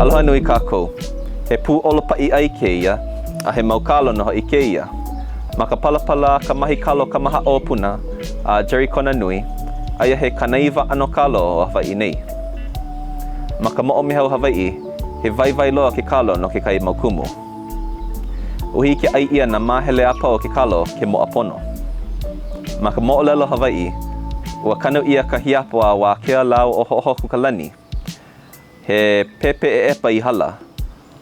Aloha nui kākou. He pūʻolo paʻiʻai kēia, a he mau kalo nō hoʻi kēia. Ma ka palapala a ka mahi kalo kamahaʻo o Puna, a Jerry Konanui, aia he 90 ʻano kalo o Hawaiʻi nei. Ma ka moʻomeheu Hawaiʻi, he waiwai loa ke kalo no kekahi mau kumu. Ua hiki ke ʻai ʻia nā māhele a pau o ke kalo ke moʻa pono. Ma ka moʻolelo Hawaiʻi, ua kanu ʻia ka hiapo a Wākea lāua ʻo Hoʻohōkūkalani, he pēpē ʻeʻepa i hala,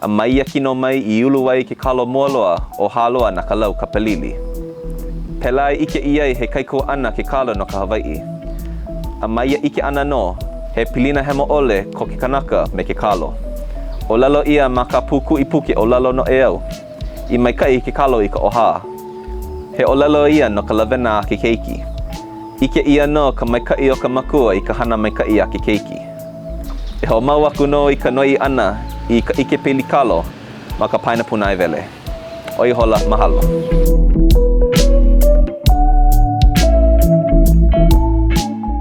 a mai ia kino mai i ulu ai ke kalo mua loa o Hāloa na ka lau kapalili. Pēlā i ʻike ʻia ai he kaikuaʻana ke kalo no ka Hawaiʻi. A ma ia ʻike ʻana nō, he pilina hemo ʻole ko ke kanaka me ke kalo. ʻŌlelo ʻia ma kā Pūkuʻi puke ʻōlelo noʻeau, I maikaʻi ke kalo i ka ʻohā. He ʻōlelo ia no ka lawena a ke keiki. ʻIke ʻia nō ka maikaʻi o ka makua i ka hana maikaʻi a ke keiki. E hoʻomau aku nō i ka noiʻi ʻana i ka ʻike pili kalo ma ka paena pūnaewele. ʻO ia ihola, mahalo.